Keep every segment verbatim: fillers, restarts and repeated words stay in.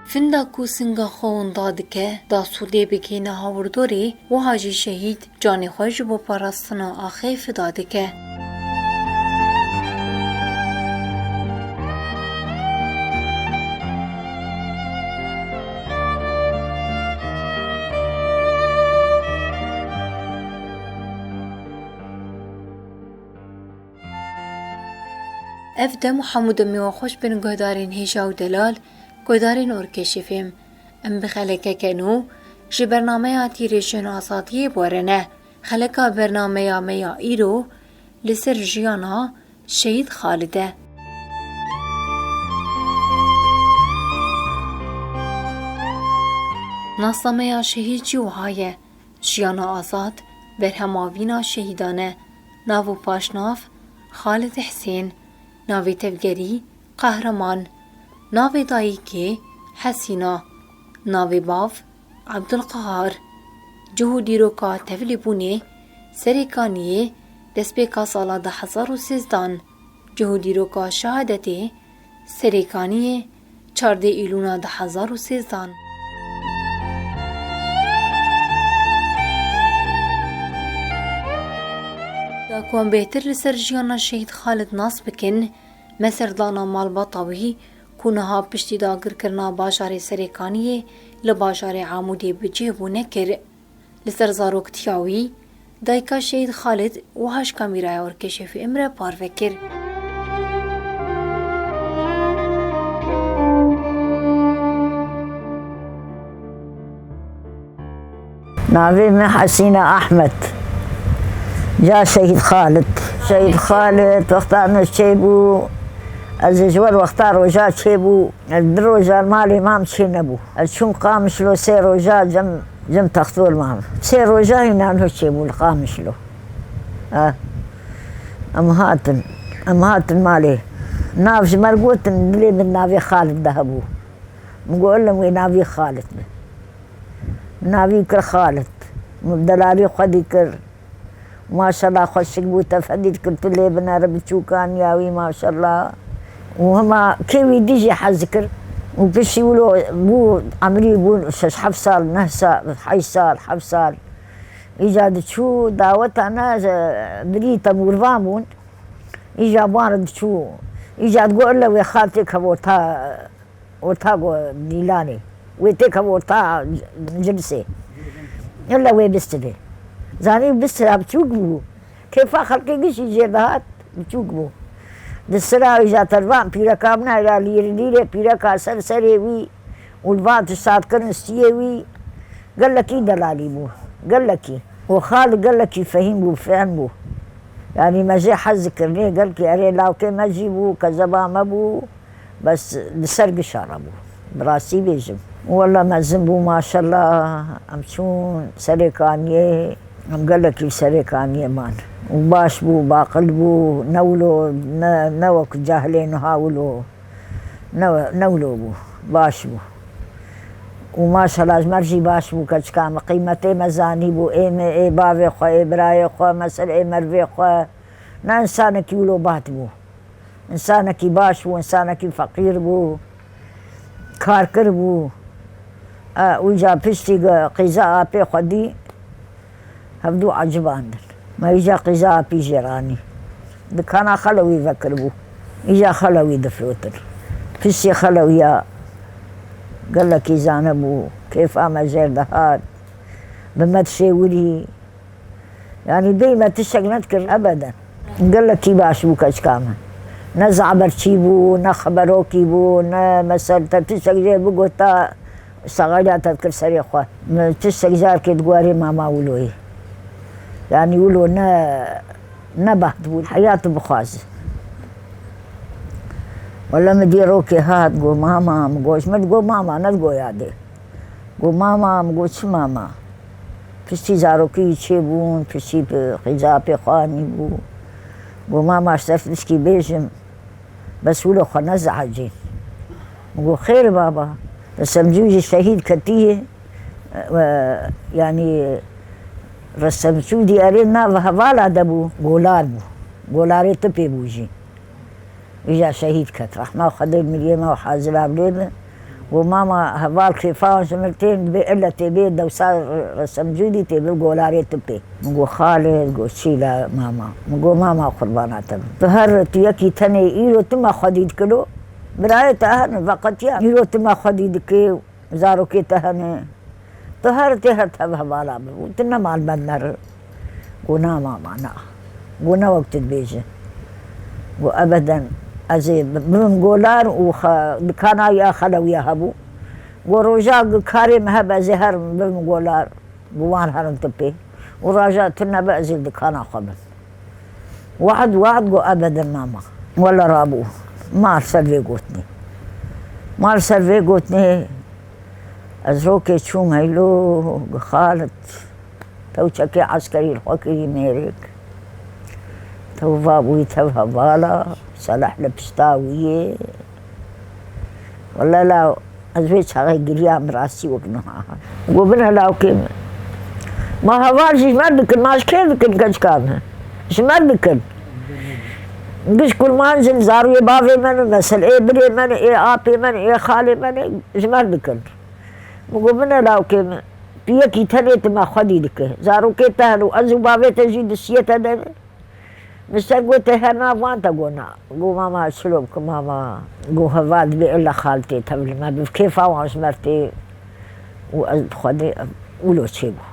Finda ku singa xwe winda dike, da sûdê bigihîne hawirdorê, wiha jî şehîd canê xwe ji bo parastina axê fida dike. Ev dem û hemû demê we xweş bin guhdarên hêja û delal, guhdarên Orkeşî Fêm. Em bi xelekeke nû ji bernameya Tîrêjên Azadiyê bi we re ne. Xeleka bernameya me ya îro li ser jiyana Şehîd Xalid e. Nasnameya şehîd jî wiha ye. Jiyana azad, berhema vîna şehîdan e. Nav û paşnav, Xalid Hesên. Navê tevgerî, Qehreman. Navê dayikê, Hesîna. Navê bav, Abdulqehar. Cih û dîroka tevlîbûnê, Serê Kaniyê, destpêka sala du hezar û sêzdan. Cih û dîroka şehadetê, Serê Kaniyê, çardeh Îlûna du hezar û sêzdan. Da ku em bêhtir li ser jiyana Şehîd Xalid nas bikin, me serdana malbata wî ku niha piştî dagirkirina bajarê Serê Kaniyê li bajarê Amûdê bi cih bû nekir. Li ser zaroktiya wî, dayika Şehîd Xalid wiha ji kamîraya Orkeşê Fêm re parve kir. Navê min Hesîne Ahmed. Ya Şehîd Xalid. Şehîd Xalid wexta min çêbû, ez ê ji wer wexta roja çêbû. Ez du roja li malê mam çê nebû. Ez çûm Qamişlo sê roja cem, cem textor mam. Sê roja hîna nû çêbû li Qamişlo. Ha. Em hatin. Em hatin malê. Nav ji me re gotin, dilê min navê Xalid de hebû. Min got, "Ellem wê navî Xalid be." Navî kir Xalid. Min delalî xwedî kir. Maşallah xweşik bû, tefedî dikir, tu lê binere biçûkan ya wî, maşallah. Û hema kê wî dî jî hez dikir. Û piştî wilo bû, emrî bûn şeş heft sal, neh sal, heşt sal, heft sal. Îca diçû daweta ne, birî temûrvan bûn. Îca wan re diçû. Îca digot, "Ille wê xal têkeve orta." Orta go dîlanê. Wê têkeve orta cilisê. Ille wê bistibê. Zanî bistira biçûk bû. Kêfa xelkê gişî jê dihat, biçûk bû. Di sira wî ja tervan pîreka min hera lîr lîrê pîreka ser serê wî û li van tişta dikirin stiyê wî. Gelekî delalî bû. Gelekî. Û xal gelekî fehîm bû, fehm bû. Yanî me jê hez dikirinê, gelkî erê lawkê me jî bû, kezeba me bû. Bes li ser gişa re bû. Bi rastî bêjim. Wela mezin bû maşallah. Em çûn Serê Kaniyê. Em gelekî li Serê Kaniyê man. Û baş bû, baqil bû. Ne wilo, ne, ne wek cahilê niha wilo. Ne, ne wilo bû. Baş bû. Û maşallah ji me re jî baş bû keçika me. Qîmetê me zanî bû. Ê me, ê bavê xwe, ê birayê xwe, me ser ê mervê xwe. Ne însanekî wilo bad bû. Însanekî baş bû, însanekî feqîr bû, karkir bû. E, û ca piştî qîza apê xwe dî, hevdû ecibandin. Me îca qîza apî jê ranî. Dikana xelewî vekiribû. Îca xelewî difirotin. Piştî xelewiya gelekî zane bû. Kêfa me jêr dihat. Bi me dişêwirî. Yanî bêyî me tiştek nedikir ebeden. Gelekî baş bû keçika me. Ne zaberçî bû, ne xeberokî bû, ne mesel te tiştek jê bigota, saxayla te dikir serê xwe. Me tiştek carkê diguherî mama Wiloyê. Yanî Wilo ne, ne behd bû, heya tu bixwaze. Wele min dîrokê hat, got, "Mama," min got, ji min digot, "Mama," nedigot yadê. Got, "Mama," min got, "Çi mama?" Piştî zarokî çêbûn, piştî bi xîza pê xwe anîbû. Got, "Mama, ji te tişkî bêjim, bes wilo xwe nezehecîn." Min got, "Xêr baba." Resemcû jî şehîd ketiye, e, yanî Resemcû diyarê nav hevala de bû, Golar bû. Golarê tipê bû jî. Îja şehîd ket. Rehma Xwedê miriyê me û hazira bilê be. Go mama heval kêfa ji min tên dibê ille tê bê dewsa resemcûdî tê bir golarê tu pê. Min go Xalid, go çî la mama. Min go mama qurbana te bim. Tu her tu yekî tenê îro tu me xwedî dikilo. Birayê te hene veqetiya îro tu me xwedî dikê. Zarokê te hene. Tu her tê her tev hevala bi. Û tu nema li me nere. Go na mama na. Go ne wek tu dibêjî. Go ebeden ez ê bi-, bibim golar û xe-, dikana ya xelewiya hebû. Go roja gi karê min hebe ez ê herim bibim golar. Bi wan herin tu pê. Û raja tu nebe ez ê dikana xwe bim. Wehd, wehd got ebeden mama. Wele rabû. Ma li ser vê gotinê. Ma li ser vê gotinê ez rokê çûm heylo, Xalid. Tew çekê eskerî li xwe kirî mêrek. Tew va bûyî tev hevala, Seleh li pişta wî yê. Wele la ez wê çaxê giriyam bi rastî wek niha. Go bine lawkê min. Ma heval jî ji me dikin, ma ji kê dikin keçika me? Ji me dikin. Giş kurmancin zarûyê bavê me ne, mesel ê birê me ne, ê apê me ne, ê xalê me ne, ji me dikin. Min go bine lawkê min. Tu yekî tenê tu me xwedî dike. Zarokê te hene û ez û bavê te jî di siyê te de ne. Min ser gote her nav van te go na. Go mama ez çilo bikim mama. Go heval dibê illa xal tê tev li me bi kêfa wan ji me tê. Û ez bi Xwedê wilo çêbû.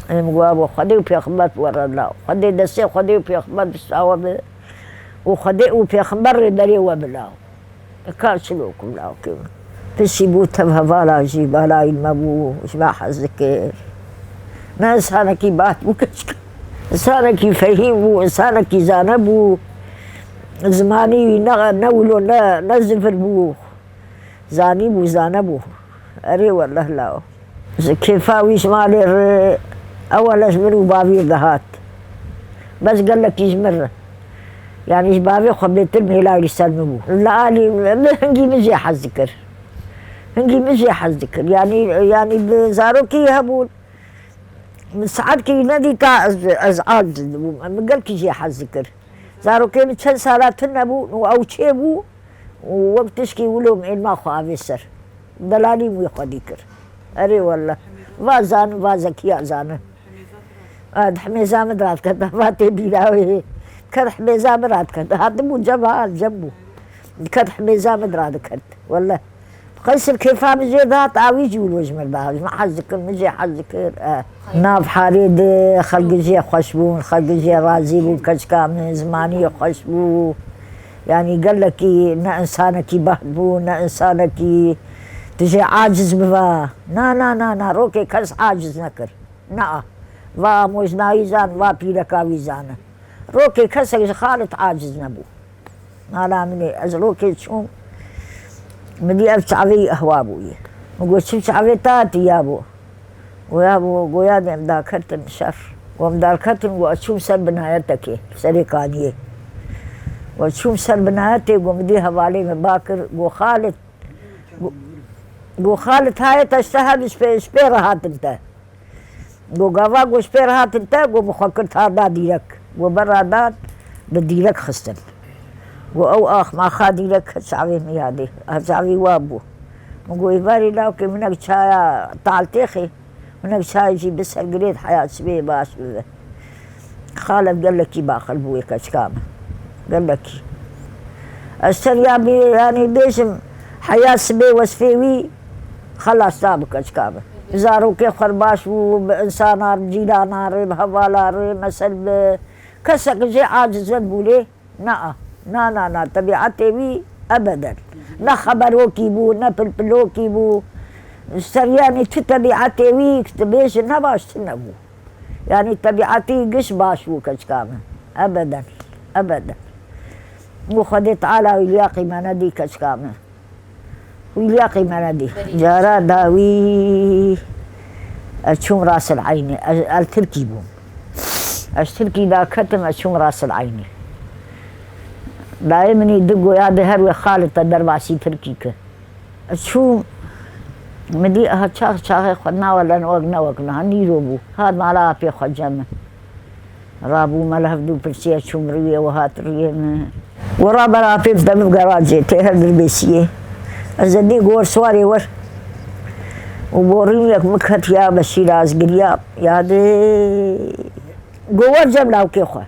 Em go abo Xwedê û pêxember were la. Xwedê destê Xwedê û pêxember bi sawa bi. Û Xwedê û pêxember rêberê we bi la. Ka çilo ku lawkê min. Pisî bû tev hevala jî balayî me bû, ji me hez dikir. Ne insanekî baş bû keçik. Insanekî fehîm bû, insanekî zane bû. Zimanî wî ne, ne wilo ne, ne zifir bû. Zanî bû, zane bû. Erê weleh law. Ji kêfa wî ji malê re ewele ji min û bavî re dihat. Bes gelekî ji min re. Yanî ji bavê xwe bêtir mêla wî li ser min bû. Li alî min hingî min jê hez dikir. Hingî min jê hez dikir. Yanî, yanî bi zarokî hebûn. Min saetkî nedîta ez, ez aciz dibûm. Min gelkî jê hez dikir. Zarokê min çend sala tune bûn û ew çêbû û wek tişkî wilo min êlma xwe avê ser. Delalî min wî xwedî kir. Erê welle. Va zanin, va zekiya zanin. A, di himêza min radiketa, va tê bîra wê. Ker himêza min radiketa. Hatibû cem ha, cem bû. Ker himêza min radikert. Welle. Qeysir kêfa min jê dihat, a wî jî wilo ji min re dihat. Ji min hez dikir, min jê hez dikir. E. Nav harê de xelk jê xweş bûn, xelk jê razî bûn, keçika min zimanî xweş bû. Yanî gelekî ne insanekî behd bû, ne insanekî tu jê aciz biva. Na, na, na, na, rokê kes aciz nekir. Na. Va amojnayî zan, va pîreka wî zane. Rokê kesek ji Xalid aciz nebû. Mala min ê, ez rokê çûm, min dî ev çavê wî ehwa bûye. Min got, çi çavê te hatiye bo? Goya bo, goya de em daketin şer. Got, em daketin, got, ez çûm ser binayetekê, serê kaniyê. Got, çûm ser binayetê, got, min dî hevalê min ba kir, got, Xalid, got, got, Xalid haye te ji te her ji pê, ji pê re hatin te. Go gava go ji pê re hatin te, go bi xwe kir ta da dîrek. Go berra dan, bi dîrek xistin. Go ew ax maxa dîrek çavê min yadê. Ev çavê wa bû. Min go êvarî lawkê minek çaya taltêxê, minek çayê jî bi ser girêt heya sibê baş bibe. Xalef gelekî baxil bû wê keçika min. Gelekî. Ez ser ya bê, yanî bêjim, heya sibê wesfê wî xelas da bi keçika min. Zarokê xwe baş bû, bi insana re, cîrana re, bi hevala re, mesel bi kesek jê aciz nebû lê. Na, na, na, na, tebîetê wî ebeden. Ne xeberokî bû, ne pilpilokî bû. Ser yanî tu tebîetê wî, tu bêjî ne baş tu nebû. Yanî tebîetî giş baş bû keçika min. Ebeden, ebeden. Û Xwedê Teala wî liya qîme nedî keçika min. Wî liya qîme nedî. Cara dawî ez çûm Rasil Eynî. Ez, ez Tirkî bûm. Ez Tirkî daketim, ez çûm Rasil Eynî. Dayê min î di goya di her wê Xalid te derbasî Tirkî ki. Ez çûm, min dî aha çax çaxê xwe nawele ne wek ne wek niha nîro bû. Hat mala apê xwe cem min. Rabû me li hevdû pirsiye çûm rûyê we hat rûyê min. We raber apê bi te min garajê tê her dirbêsiyê. Ez ê dê gor swarê wer. Û borîniyek min ket ya Beşîra, ez giriyam. Ya dê go wer cem lawkê xwe.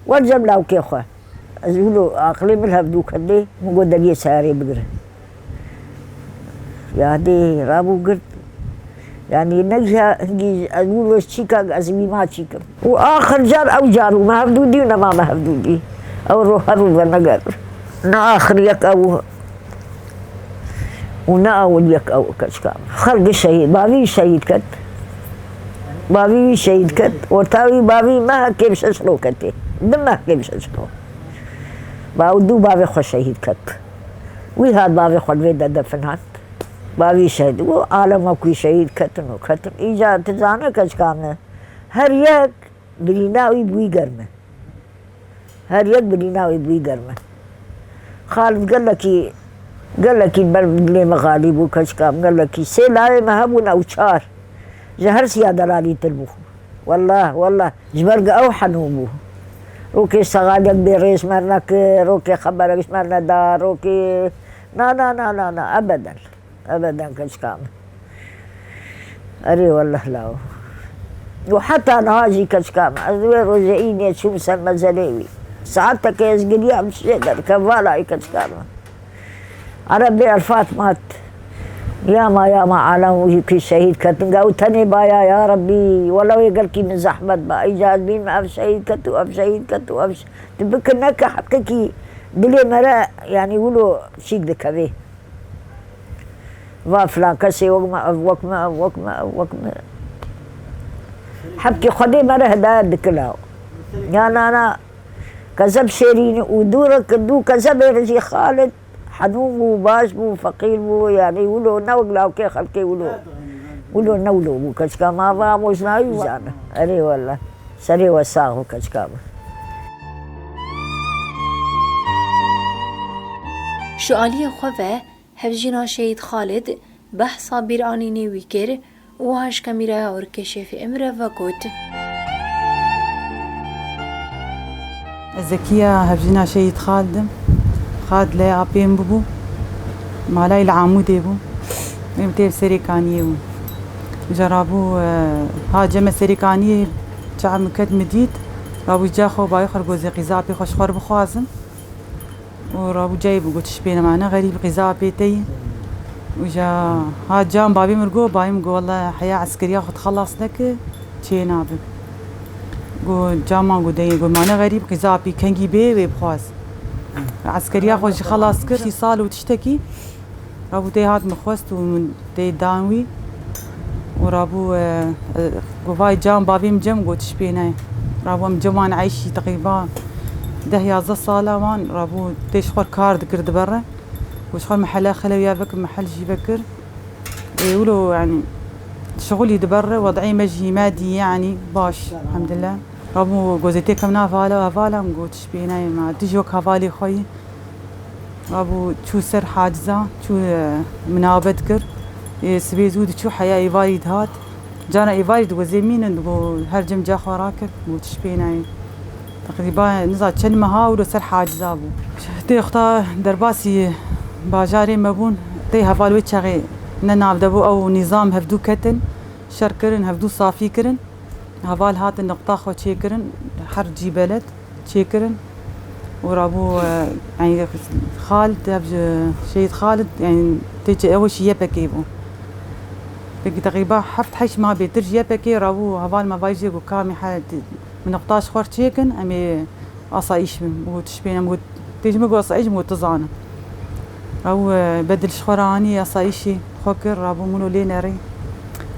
Wer cem lawkê xwe. Ez wilo aqilê min hevdû ket dê, min got deriyê seyarê bigire. Ya dê rabû girt. Yanî ne giha hingî ez wilo çîka ez wî ma çîkim. Û axir car ew car û me hevdû dî û nema me hevdû dî. Ew ro her ro veneger. Ne axir yek ew û ne awil yek ew keçika. Xelk şehîd, bavî şehîd ket. Bavî wî şehîd ket. Orta wî bavî me kêm şeş roketê. Di me kêm şeş ro. Ba û du bavê xwe şehîd ket. Wî hat bavê xwe li vê de definand. Bavî şehîd. Û alema ku şehîd ketin û ketin. Îca tu zane keçika me. Her yek birîna wî bûyî germ e. Her yek birîna wî bûyî germ e. Xalid gelekî, gelekî ber dilê me xalî bû keçika min, gelekî. Sê layê me hebûn ew çar. Ji her siya delalîtir bû. Wellah, wellah. Ji ber ew henû bû. Rokê şexalek bê rêz me nekir, rokê xeberek ji me neda, rokê na, na, na, na, na, ebeden. Ebeden keçika min. Erê wellah law. Û heta niha jî keçika min. Ez wê rojê înê çûm ser mezelê wî. Saetekê ez giriyam çi jê derke, valayî keçika min. Ereb bê Elfat mat. Yama, yama, alem wî ku şehîd ketin. Ew tenê baya, ya Rebbî, wela wê gelkî min zehmet ba. Îca ez bînim ev şehîd ket û ev şehîd ket û ev ş-, tu bikir neke heqekî dilê me re, yanî wilo çîk dikevê. Va filan kesê wek me, ev wek me, ev wek me, ev wek me. Hebkî Xwedê me re hidayet dikila. Ya na na, kezeb şêrîn û dû re ki dû kezebê re jî Xalid henû bû, baş bû, feqîr bû, yanî wilo ne wek lawkê xelkê wilo. Wilo ne wilo bû, keçika ma va mojnayî zane. Erê wele. Serê we sax û keçika min. Ji aliyê xwe ve hevjîna Şehîd Xalid behsa bîranînê wî kir û wiha ji kamîraya Orkê Şefî Emre ve got. Ez Zekiya hevjîna Şehîd Xalid im. Xalid lê apê min bû. Malayî li Amûdê bû. Em tê Serêkaniyê bû. Îja rabû, e, ha cem me Serêkaniyê çav min ket min dît. Rabû ca xwe bayê xwe gozê qîza apê xwe ji xwe re bixwazin. Û rabû cayê bû got, "Tişt pê nema, ne xerîb qîza apê te yî." Û ja ha can bavê min got, bavê min got, "Wele heya eskeriya xwe dixelas neke, çê nabe." Got, "Caman got deyê." Got, "Ma ne xerîb qîza apê kengî bê wê bixwaz." Eskeriya xwe jî xelas kir. Şî sal û tiştekî. Rabû tê hat min xwest û min tê dan wî. Û rabû, e, e, got, "Vay can bavê min cem," got, "Tişt pê nayê." Rabû em ceman eyşî teqrîba deh yazdeh sala wan rabû tê ji xwe kar dikir di ber re. Got, "Ji xwe mehele xelewiya vekir, mehel jî vekir." Ê, wilo, yanî, şixulî di ber re, wed'ê me jî me dî, yanî, baş, elhamdulillah. Rabû gozê tê kevna hevala, hevala min got, "Tişt pê nayê me, tu jî wek hevalê xwe yî." Rabû çû ser haciza, çû, e, minabet kir. Ê, sibê zû diçû heya êvarî dihat. Cana êvarî digozê mînin, digo her cem ca xwe rakir, got, "Tişt pê nayê." Teqrîba niza çend meha wilo ser haciza bû. Tê xta derbasî bajarê me bûn, tê heval wê çaxê ne nav de bû, ew nîzam hevdû ketin, şer kirin, hevdû safî kirin. Heval hatin niqta xwe çêkirin, her cî beled çêkirin. Û rabû, e, yanî Xalid, ev ji Şehîd Xalid, yanî tê çi ew jî Y P G bû. Peki teqrîba heft heşt mah bêtir ji Y P G rabû, heval me vay jê got, "Kamî he, min niqta ji xwe çêkin, em ê asayîş bin." Got, "Tişt pê ne." Min got, tê ji min got, "Asayîş?" Min got, "Tu zane." Ew, e, bedil ji xwe re anî, asayîşî xwe kir, rabû min û lê nerî.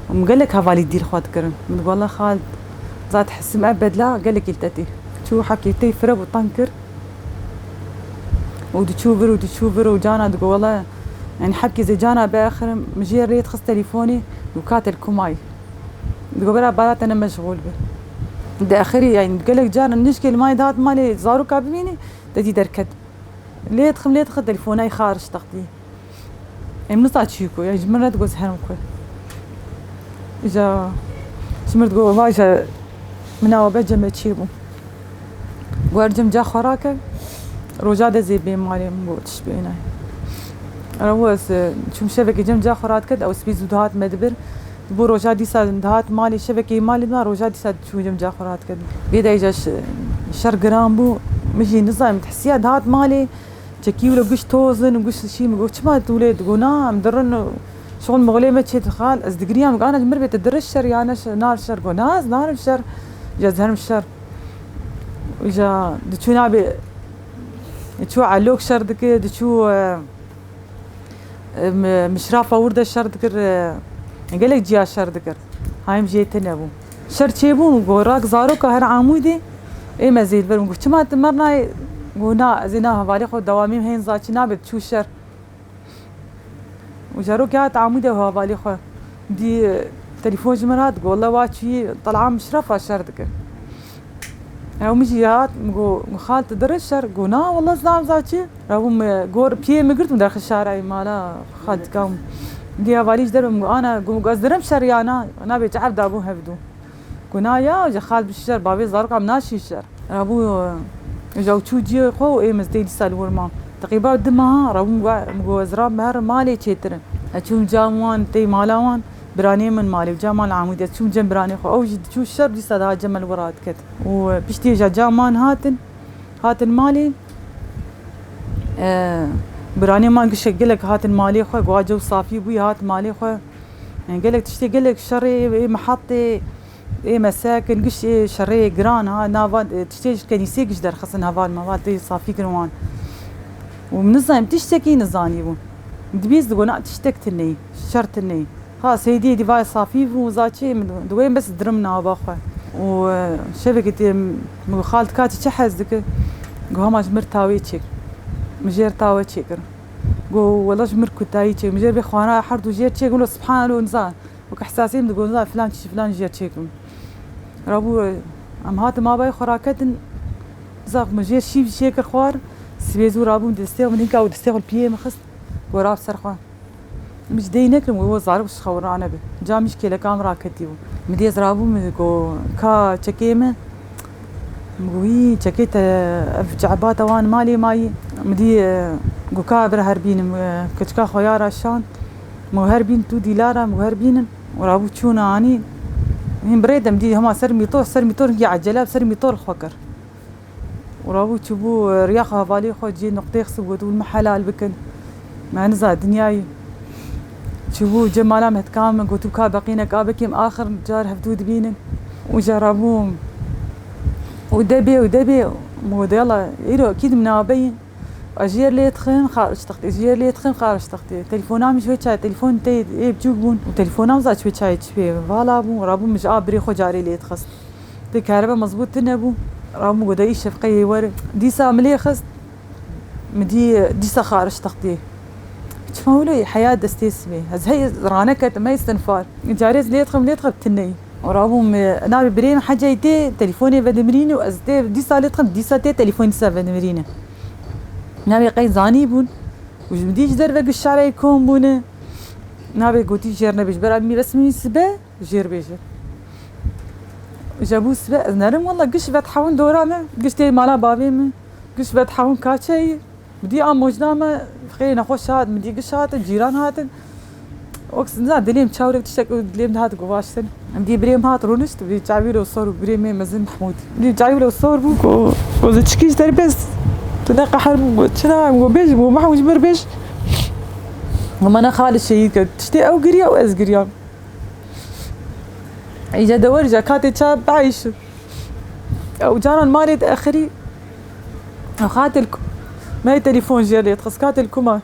Min gelek hevalî dîl xwe dikirin. Min got, "Wele Xalid, zat hisim ev bedla gelekî li te tê." Çû hekî tê fire bû teng kir. Û diçû vir û diçû vir û cana digo, "Wele, yanî hepkî zê cana bi exirim, min jê rê dixist telîfonê û kate li kumayî." Digo, "Bera bala te ne meşxûl be." Di exirî, yanî gelek caran nişkê li mayê dihat malê zaroka bibînî, te dî derket. Lê dixim, lê dixim, telefona wî xaric textî. Em nisa çi ku, ya ji min re digot herim ku. Îja ji min re digot, "Vaje, min awa be cem me çê bû." Got, "Her cem ca xwe rake, roja de zê bê malê." Min got, "Tişt pê nayê." Ew ez, e, çûm şevekê cem ca xwe radiket, ew spî zû dihat me dibir. Ji bo roja dîsa dihat malê, şevekê malê diman, roja dîsa çû cem ca xwe radiket. Vê de îca ş-, şer giran bû, min jî nizam, min hisiya dihat malê, çekî wilo giş tozin û giş şî, min got, "Çima tu lê?" Digot, "Na, em dirin û şixul mixulê me çê dixal." Ez digiriyam, got, "Ana ji mir bê tu diriş şer, ya ne şer, nar şer?" Got, "Na, ez narim şer, ya ez herim şer." Îca diçû nabê, diçû elok şer dikir, diçû, e, Em, mişrafa wir de şer dikir, e, gelek ciya şer dikir. Hayim jê tune bû. Şer çêbû, min got, rak zaroka her Amûdê, ê me zêde vir. Min got, "Çima tu mer nayê?" Got, "Na, ez ê na hevalê xwe dewamîm, hên zaçî nabe çû şer." Û zarokê hat Amûdê û hevalê xwe dî, e, telefon ji min hat, got, "Wele wa çûyî, tel'a mişrafa şer dikir." Ew min jî hat, min got, "Xal, tu dire şer?" Got, "Na, wele zam za çi." Rabûm, e, gor piyê min girt, min derxi şarayê mala xaltika min. Diya valî ji derve min got, "Ana," got, "ez dirim şer ya na, nabê çi ev dabû hevdû." Got, "Na ya, ji xal bi şer, bavê zaroka min naşî şer." Rabû, e, ji ew çû ciyê xwe û ê min tê dîsa li wir ma. Teqîba du meha, rabûm got, min got, "Ez rab her malê çêtir in." Ez çûm cam wan, tê mala wan. Biranê min malê, ca mal Amûdê, ez çûm cem biranê xwe. Ew jî diçû şer dîsa daha cem li wir radiket. Û piştî ja ca man hatin, hatin malê. E, biranê man gişek gelek hatin malê xwe, guha cew safî bûyî, hat malê xwe. E, gelek tiştê, gelek şerê, ê mihatê, ê mesekin, giş ê şerê giran ha, nava, e, tiştê ji kenîsê giş derxistin heval meval tê safî kirin wan. Û min nizanî, tiştekî nizanî bû. Dibîst digot, na tiştek tune ye, şer tune ye. Ha, Seydiyê dîvayê safî bû, za çê min diwên bes dirim nava xwe. Û, e, şevekê tê min got, "Xal, tu katî çi hez dikir?" Got, "Hema ji mir tawê çêk." Min jêr tawe çêkir. Got, "Wela ji mir kutayî çêk." Min jêr vê xwana her du jêr çêk, wela subhanallah, niza. Weke hesasiyê min digot, niza filan çi filan jêr çêkim. Rabû, e, em hatin mavayê xwe raketin, niza min jêr şîv çêkir xwar. Sibê zû rabûm destê min, hinka û destê xwe li piyê min xist. Got, "Rab ser xwe." Min ji dey nekirim, wê zarok ji xew ranebe. Cam jî kêleka min raketî bû. Min dî ez rabûm, min got, "Ka çekê me?" Min got, "Wî çekê te, ev ceebata wan malê mayî." Min dî, e, got, "Ka bir herbînim, e, keçika xwe ya ra şand." Min got, "Herbîn tu dîlara?" Min got, "Herbînin." Û rabû çûn anî. Hîn birê de min dî hema ser mîtor, ser mîtor hingî ecele, ser mîtor xwe kir. Û rabû çûbû, e, riya xwe hevalê xwe cihê nuqtê xistibû, gotibû, "Min helal bikin. Me niza dinyayê." Çûbû cem mala min hetka min, gotibû, "Ka beqînek a bikêm, axir car hevdû dibînin." Û ca rabûm. Û debê û debê, min got, "Yala, îro ekîd min nabeyî." Ez jêr lê dixim, xaric textê, jêr lê dixim, xaric textê. Telefona min ji wê çayê, telefon tê ê biçûk bûn. Û telefona min za ji wê çayê çi pê vala bûn, rabûm min ji a birê xwe carê lê dixist. Tê kerebe mezbût tune bû. Rabûm got, "De î şefqeyê were." Dîsa min lê xist, min dî, dîsa xaric textê. Çima wilo heya destê sibê. Ez hey raneketim, hey sinfar. Carê ez lê dixim, lê dixim tune ye. Û rabûm, e, navê birê min heceyê tê, telefonê vedimirîne û ez tê dîsa lê dixim, dîsa tê telefonê dîsa vedimirîne. Navê qey zanîbûn. Û ji min dî ji derve giş şareyê kom bûne. Navê gotî jêr nebêj, bera min resmî sibe jêr bêje. Ji bû sibe ez nerim, wela giş vedhewin dora me, giş tê mala bavê min, giş vedhewin kaçeyî. Min dî a mojna me, xêrê nexweş hat, min dî giş hatin, cîran hatin. Wek niza dilê min çawrek tiştek û dilê min dihat guvaştin. Min dî birê min hat rûnişt, vî çavî lo sor û birê min mezin Mehmûd. Min dî çavî lo sor bû, go, go ziçikî ji derê bes. Tu ne qeher bû, go, çira, go, bêj, go, Mehmûd ji mir bêj. Go, me ne xalê şehîd kir. Tiştê ew giriya û ez giriyam. Îca de wer, îca katê ça bieyşim. Ew caran malê diexirî. Ew xatil ku-, me telefon jê lê dixist, katil kuma.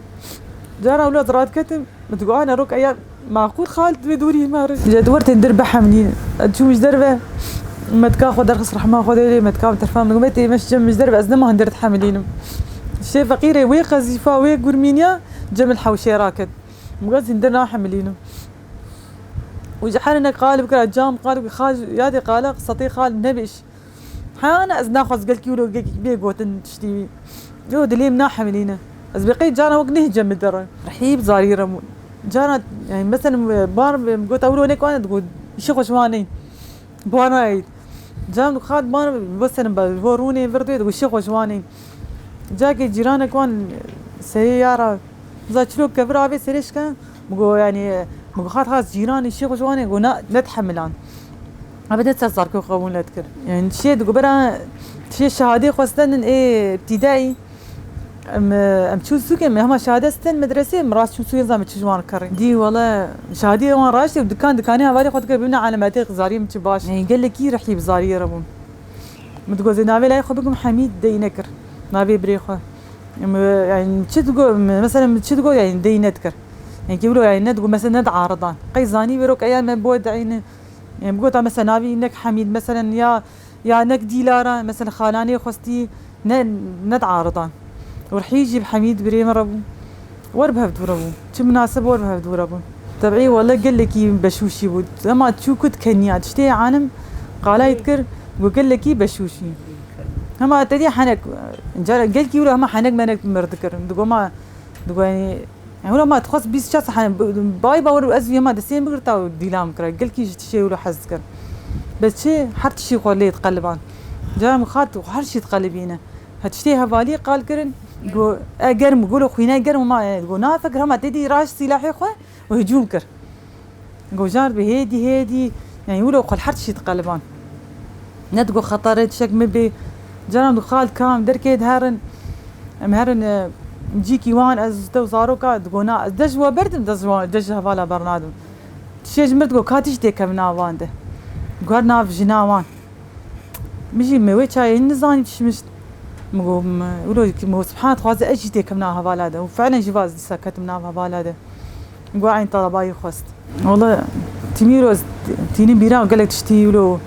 Cara wilo ez radiketim, min digot, "Ana rok eya maqûl xal divê dûrî me re." Îca di wer tên dir bihemilîn. Ez çûm ji derve, metka xwe derxist rehma Xwedê lê, metka min terfa min digot, "Me tê me ji cem min ji derve, ez nema hindir dihemilînim." Şê feqîrê wê qezîfa, wê gurmîniya, cem li hewşê raket. Min got, "Ez hindir nahemilînim." Û ji her hinek qalib kira, cam qalib kir, xal, yadê qala, qisatê xal nebêj. Hana ez naxwaz gelkî wilo gelkî bê gotin tiştî wî. Yo, dilê min nahemilîne. Ez bê qey cana wek nehî cem min dere. Rehîb zarî re. Cana, yani, mesela, bar, gota wilo nek wan, digot, "Îşê xwe ji wan neyî." Bi wan nayî. Can xat bar, mesela, bo rûnê virdê, digot, "Îşê xwe ji wan neyî." Cakê cîranek wan, seyê ya ra, Za çilo kevir avê serê şike, mi go, yanî, mi go, xat xas cîranê şêx û ciwanê go, na, nedihemilan. Ebe ne ser zarkê xwe qebûl nedikir. Yanî, şê digo bera, şê şehadê xwe stendin ê ibtîdaî. Em, em çûn sûkê, me hema şehade stend medresê, mi rast çûn sûkê, zame çi ji wan kerê. Dî, wele, şehadê wan raştê û dikan, dikanê hevalê xwe dikir, bibîne elemetê zariyê min çi baş. Yanî, gelekî rihî bi zariyê re bûn. Mi digo, zê navê layê xwe bigim Hemîd, dey nekir. Navê birê xwe. Em, yanî, çi digo, me-, mesela, min çi digo, yanî, dey nedikir. Yanî, kê wilo, yanî, nedigo, mesela, nediaridan. Qey zanî wêro ke eya me bo de eyni. Yanî, bigota, mesela, navê nek Hemîd, mesela, ya, ya nek Dîlara, mesela, xalanê xwestî, ne, nediaridan. Û rihî jî bi Hemîd birê min re bû. Wer bi hevdû re bû. Çi minaseb wer bi hevdû re bû. Tebî wele gelekî beşûşî bû. Hema çû ku dikeniya, tiştê anim qalay dikir, got gelekî beşûşî. Hema te dî henek, cara gelkî wilo hema henek menek mir dikir. Digo ma, digo, yanî, wilo ma dixwest bîst çar saet, henek, bay bawer ez hema destê min bigirta û dîlan bikira. Gelkî ji tiştê wilo hez dikir. Bes çi, her tiştî xwe lê diqeliban. Cara min xat her şî diqelibîne. He tiştê hevalî qal kirin, go, e, germ, golo xwîne germ ma, e, go, na fikir hema te dî raş sîlahê xwe û hicûm kir. Go, jar bi hêdî, hêdî, yanî wilo xwe her tişî diqeliban. Ne digo xeterê tişek min bê, caran digo xal kam, derkê diherin, em herin, e, cîkî wan, ez te û zaroka, digo, na, ez dej we berdim, dej wan, dej hevala bernadim. Tişê ji mir digo, ka tiştê kevna wan de. Guher nav jina wan. Min jî me wê çayê nizanî tişmişt. Min got, wilo ki min got, subhan dixwaze ez jî têkim nav hevala de. Û fiilen jî vaz dîsa ketim nav hevala de. Min got, eyn telebayî xwest. Wele tîmî roz tînin bîra gelek tiştî wilo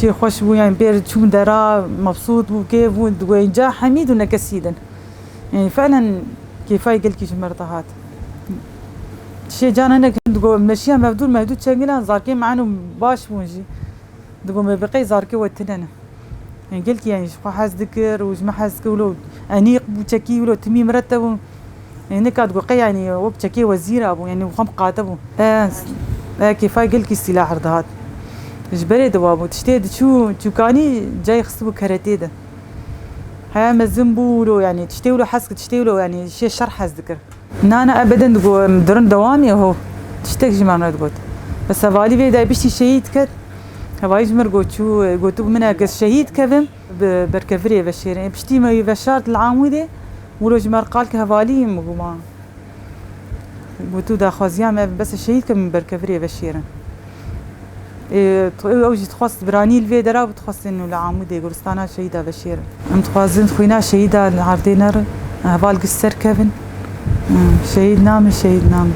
şê xweş bû, yanî pêr çûm dera, mebsût bû, kêf bû, digo, înca Hemîd û nekesî din. Yanî fiilen kêfayê gelkî ji mir dihat. Şê cana nek digo, meşiya mevdûr mevdûr çengilan zarkê min û baş bûn jî. Digo me bi qey zarkê we tune ne. Yanî gelkî yanî ji xwe hez dikir û ji me hez dikir wilo enîq bû çekî wilo timî mirete bû. Yanî nika digo qey yanî wek çekê wezîra bû yanî xwe qate bû. E, e, kêfa gelkî sîlah her dihat. Ji berê de wa bû. Tiştê diçû çûkanî cayê xistibû keretê de. Heya mezin bû wilo yanî tiştê wilo hez kir, tiştê wilo yanî şê şer hez dikir. Na, na, ebeden digo, em dirin dewamê ho. Tiştek ji me re digot. Bes hevalî vê de piştî şehîd ket. Hevalî ji mir got, çû, gotibû min, eger şehîd kevim, bi berkevirê veşêrin. Ê piştî me wî veşart li Amûdê, wilo ji me re qal ke hevalî min bû ma. Gotû daxwaziya me, bes şehîd kevim, berkevirê veşêrin. Ê, tu-, ew jî dixwest biranî li vê dera bû, dixwestin li Amûdê guristana şehîda veşêrin. Em dixwazin xwîna şehîda li erdê nerin, heval giş ser kevin. Hmm, şehîd namin, şehîd namin.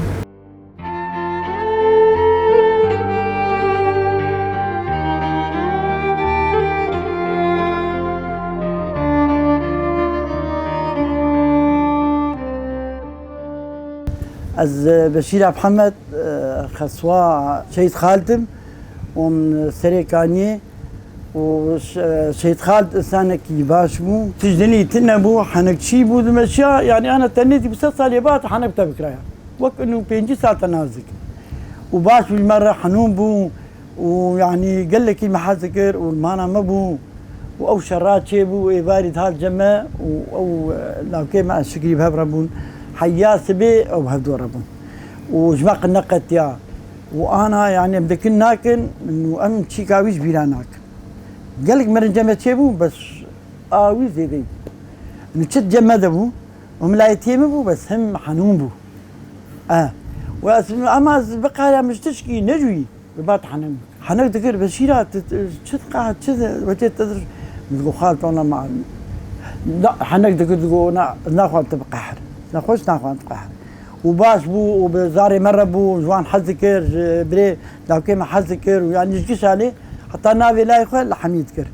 Ez, e, Beşîra Mihemed, e, xeswa Şehîd Xalid im û min Serê Kaniyê û Ş-, e, Şehîd Xalid însanekî baş bû. Tij dinî tune bû, henekçî bû dimeşiya, yanî ana tenê dî bi sed salê bad henek te bikiraya. Wek inu pêncî sal te nazik. Û baş bû ji me re henûn bû. û, yanî, gelekî me hez dikir û li mala me bû û ew şera çêbû û êvarî dihat cem me û ew, e, lawkê me ez Şikrî bi hev re bûn. Heya sibê ew bi hevdû re bûn û ji me qe neqetiya û ana, yanî, em dikin nakin û em çîka wî ji bîra nakin. Gelek mirin cem me çêbû, bes a wî zêde bû. Min çi cem me de bû û milayetiyê min bû, bes him henûn bû. E, û ez, ema ez biqeheriyam ji tişkî nejûyî. Bi bat henek. Henek dikir, Beşîra, tu, tu, çi diqe-, çi di-, wetê te dir? Min digot, xal, tu ona ma-, na, henek dikir, digot, na, naxwam tu biqehir. Nexweş, naxwam tu biqehir. Û baş bû, û bi zarê me re bû, ji wan hez dikir, ji birê lawkê me hez dikir, û yanî ji giş alê, heta navê layê xwe li hemî dikir.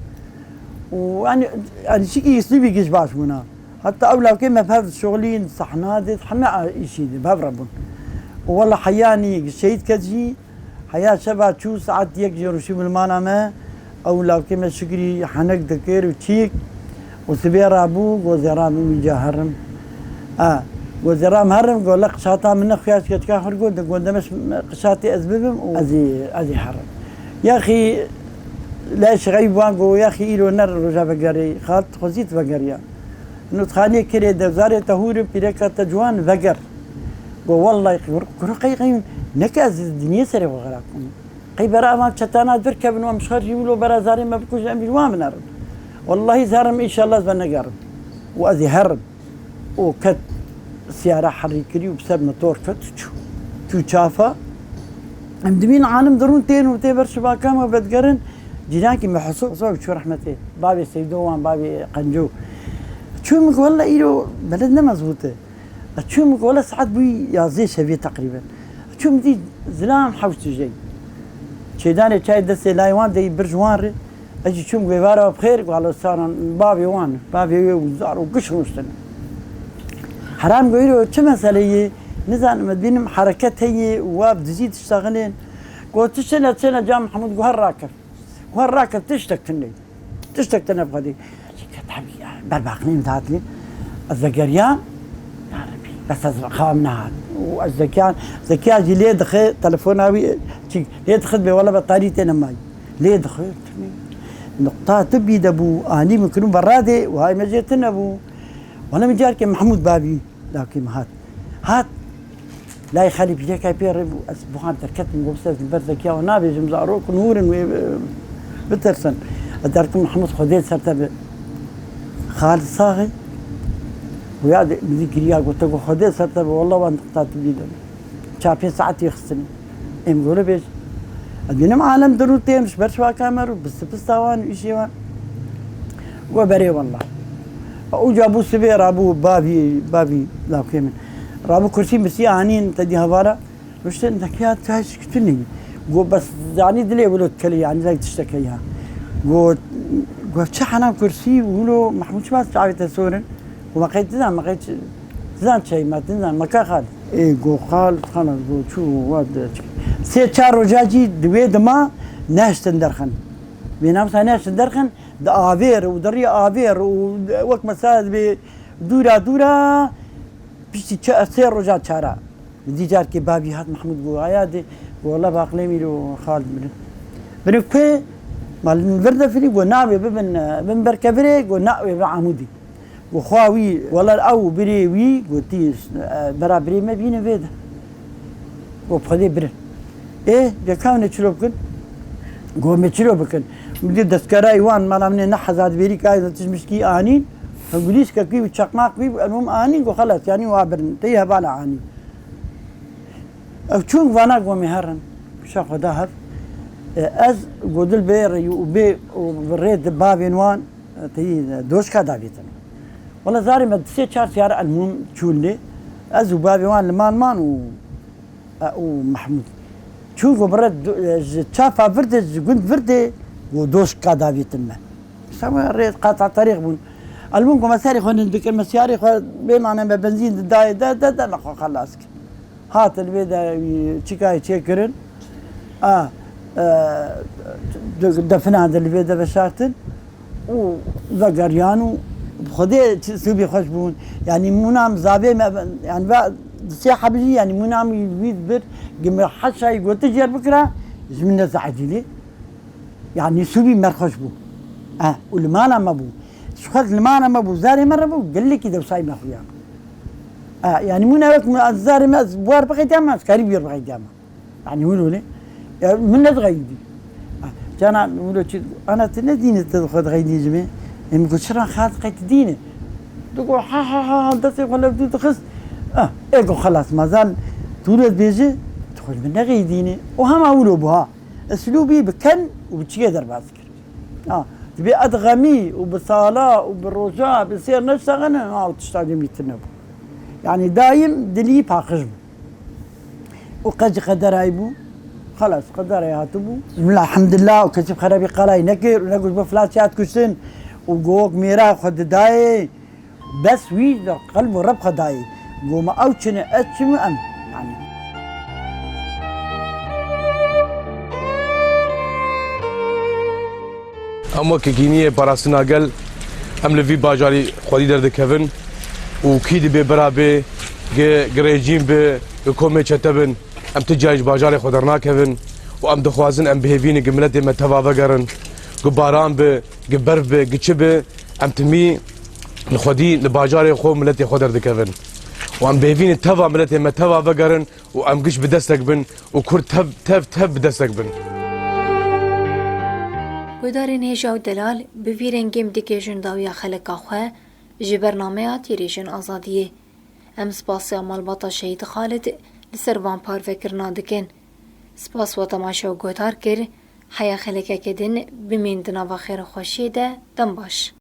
Û yanî, yanî çikî îslûbî giş baş bûna. Heta ew lawkê me bi hev dişoxilîn, sehna dê, heme îşî dê, bi hev re bûn. Û wela heyanî şehîd ket jî, Heya şeva çû saet yek jî rûşî milmana me, ew lawkê me Şikrî henek dikir û çîk û sibê rabû, go zêra min wî ca herim. A, go zêra min herim, go le qişata min nexuya ji keçika xwe got, go demeş qişatê ez bibim û ez ê, ez ê herim. Yaxî lê şixeyb wan go, yaxî îro ner roja vegerê, xal xwezî tu vegeriya. Nûtxanê kirê de zarê te hûr in, pîreka te ciwan veger. Go wellahî kuro qey qey neke ez dinyê serê xwe xerab kim. Qey bera evan çetana derkevin û em ji xwe jî wilo bera zarê me bikujin em jî wan binerin. Wellahî zarim înşallah ez venegerim. Û ez ê herim. Û ket siyara herî kirî û bi ser motor ket û çû. Çû çafa. Em dibîn alim dirûn tên û tê ber şibaka me vedigerin. Cîrankî me Hesû, Hesû çû rehmetê. Bavê Seydo wan, bavê Qenco. Çû min got, "Welle îro beled ne mezbût e." Ez çûm, wele saet bûyî yazdê şevê teqrîben. Çûm dî zilam hewş tijeyî. Çêdanê çayê destê layê wan deyî bir ji wan re. Ez jî çûm êvara bixêr, wele saran bavê wan, bavê wê û zar û giş rûniştine. Heram go îro çi mesele yê? Nizanim, ez bînim hereket heye û wa bi dizî diştexilên. Go tu çene, çene ca Mehmûd, go her rakef. Wer rake tiştek tune. Tiştek tune bi Xwedê. Ket hebî ya, ber baqlîm dihat lê. Ez vegeriyam. Ya Rebî, bes ez xewam nehat. Û ez zekiyan, zekiyan jî lê dixe, telefona wî, çi, lê dixe bê wele betarî têne may. Lê dixe, tune. Nuqta tibî de bû, anî min kirin beradê, wihay me jê tune bû. Wele min carkê Mehmûd babî, lakî min hat. Hat. Lay Xalî pîrekay pê re bû, ez buhan derketim, got, "Ez li ber zekiya we nabêjim, zarok hûr in wê, e, bitirsin." Ez derketim, "Mehmûd, Xwedê ser te be." Xalî saxê, û ya de, min dî giriya, got, "Te got Xwedê ser te be, wela wan diqta tu bî de." Çar pênc saetî xistine. Êm gore bêj. Ez bînim alem dirû tên, ji ber şivaka me rû, bistipista wan û îşê wan. Got, "Berê wela." Uca bû sibê rabû bavî, bavî lawkê min. Rabû kursî mirsî anîn te dî hevala. Ruştin dekiya tu hiç kitu neyî. Go bes zanî dilê wilo dikelî, yanî zek tişteke ya. Go, go çi hena kursî wilo Mehmûd çima çavê te sorin? Go me qey dizan, me qey çi, dizan çey me, dizan me ka xal. Ê go xal, xana go çû, wa de çi. Sê çar roja cî di wê dima nehiştin derxin. Wê namsa nehiştin derxin, di avêr û di rî avêr û wek mesela dibê dûra dûra piştî çe-, sê roja çara. Dî carkê bavî hat Mehmûd got, "Aya de, wela baqlê mîro xal birin." Birin ku? Mal min vir de firî, got, "Navê bibin, bin berkevirê, got, navê bi Amûdî." Got, "Xwa wî, wela ew birê wî, gotî, bera birê me bîne vê de." Got, "Bi Xwedê birin." Ê, de ka hûn ê çilo bikin? Got, "Me çilo bikin?" Min dî destkerayî wan, mala min ê ne hezar bêrî kayê de tişt mişkî anîn. Gulîşkek wî û çakmak wî, elmûm anîn, got, "Xelas, yanî wa birin." Teyî hevala anîn. Ew çûn vana gomê herin, pişa xwe da hev. E, ez go dil bê rê û bê û bi rê di bavên wan, e, teyî, e, doşka davêtin. Wala zarê me di sê çar siyar elmûm çûn lê. Ez û bavê wan li mal man û, e, û Mehmûd. Çûn go bi rê do-, e, ji çafa virdê, ji gund virdê, go doşka davêtin me. Sema rê qata terîq bûn. Elmûm go me serê xwe nind bikin, me siyarê xwe bê mane me benzîn di dayê de, de, de me xwe xelas kir. Hatin vê de wî çikayê çêkirin. A, e, de-, defina de li vê de veşartin û vegeriyan û bi Xwedê çi sûbî xweş bûn. Yanî mûna min zavê me, yanî ve di sê hebijî, yanî mûna min wî bir, gi min heşayî gotin jêr bikira, ji min ne zehecî lê. Yanî sûbî mer xweş bû. E, û li mala me bû. Ji xwe li mala me bû, zarê me re bû, gelekî dewsayî me xuya. E, yanî mûna wek min, zarê me ez buhar bixeytiyama, ez karî bûyer bixeytiyama. Yanî hûn hûnê. Ya, min nedixeyîdî. Ah, cana, wilo çi, ana tu ne dînî tu xwe dixeyîdî ji me? Em go çira xat qey tu dînî? Tu go, ha, ha, ha, ha, destê xwe lev dû dixist. Ah, ê go xelas, mazal tu wilo dibêjî, tu xwe ji min nexeyîdînî. Û hema wilo bû ha. Eslûbî bi ken û bi çiyê derbas kir. Ha, dibê ez xemî û bi sala û bi roja, bi sêr neştexine, ha, tişta cemî tune bû. Yanî daîm dilî paqij bû. Û qe ji qederayî bû. Xelas, qederayê hatibû. Bismillah, elhamdulillah, û kesî xerabî qalayî nekir û negot, "Bi filan şihat kuştin." Û go wek mêra xwe didayê, bes wî li qelb û reb xwe dayê. Go, "Ma ew çin e, ez çin im, em." Yanî. Em weke kîniyê parastina gel, em li vî bajarî xwedî derdikevin û kî dibê bira bê, gi, gi rejîm bi, gi komê çete bin, em ti cayê ji bajarê xwe dernakevin û em dixwazin em bi hêvînê gi miletê me teva vegerin, gi baran bi, gi berf bi, gi çi bi, em timî li xwedî li bajarê xwe û miletê xwe derdikevin. Wan bêvînin teva miletê me teva vegerin û em giş bi destek bin û Kurd tev, tev, tev bi destek bin. Guhdarên hêja û delal bi vî rengê em digihîjin dawiya xeleka xwe ji bernameya Tîrêjên Azadiyê. Em spasiya malbata Şehîd Xalid li ser van parvekirina dikin. Spas we temaşe û guhdar kir. Heya xelekeke din bimîn di nava xêr û xweşiyê de, dem baş.